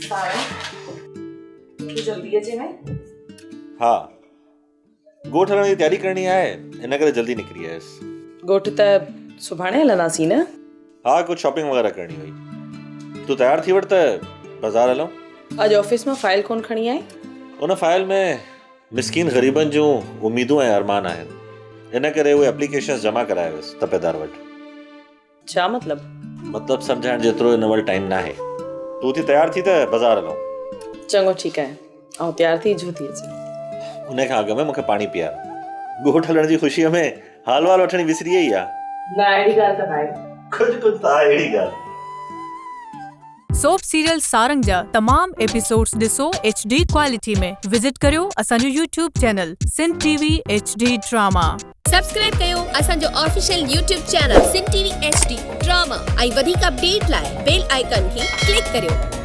سارنگ، تون جلدي اچين وئين؟ ها، ڳوٺ هلڻ جي تياري ڪرڻي آهي، ان ڪري جلدي نڪري آيس. ڳوٺ ته سڀاڻي هلنداسين نه؟ ها، ڪجهه شاپنگ وغيره ڪرڻي هئي. تون تيار ٿي وٺ ته بازار هلون. اڄ آفيس مان فائيل ڪونه کڻي آئين؟ ان فائيل ۾ مسڪين غريبن جون اميدون ۽ ارمان آهن، ان ڪري اهي اپليڪيشنز جمع ڪرائي ويس تپيدار وٽ. ڇا مطلب؟ مطلب سمجهائڻ جيترو هن مهل ٽائيم ناهي. تون اٿي تيار ٿي ته بازار هلون. چڱو ٺيڪ آهي. آئون تيار ٿي اجهو ٿي اچان. انهي کان اڳ ۾ مون کي پاڻي پيار. ڳوٺ هلڻ جي خوشيء ۾ حال وال وٺڻ ئي وسري ويئي آ. نه اهڙي ڳالهه ته ناهي. ڪجهه ڪجهه ته آهي اهڙي ڳالهه. سوپ سيريل سارنگ جا تمام ايپيسوڊز ڏسو ايڇ ڊي ڪوالٽي ۾ وزٽ ڪريو اسان جو YouTube channel Sindh T V H D drama. Subscribe ڪيو اسان جو official YouTube channel Sindh T V H D drama ۽ وڌيڪ اپڊيٽ لاء بيل آئيڪان کي ڪلڪ ڪريو.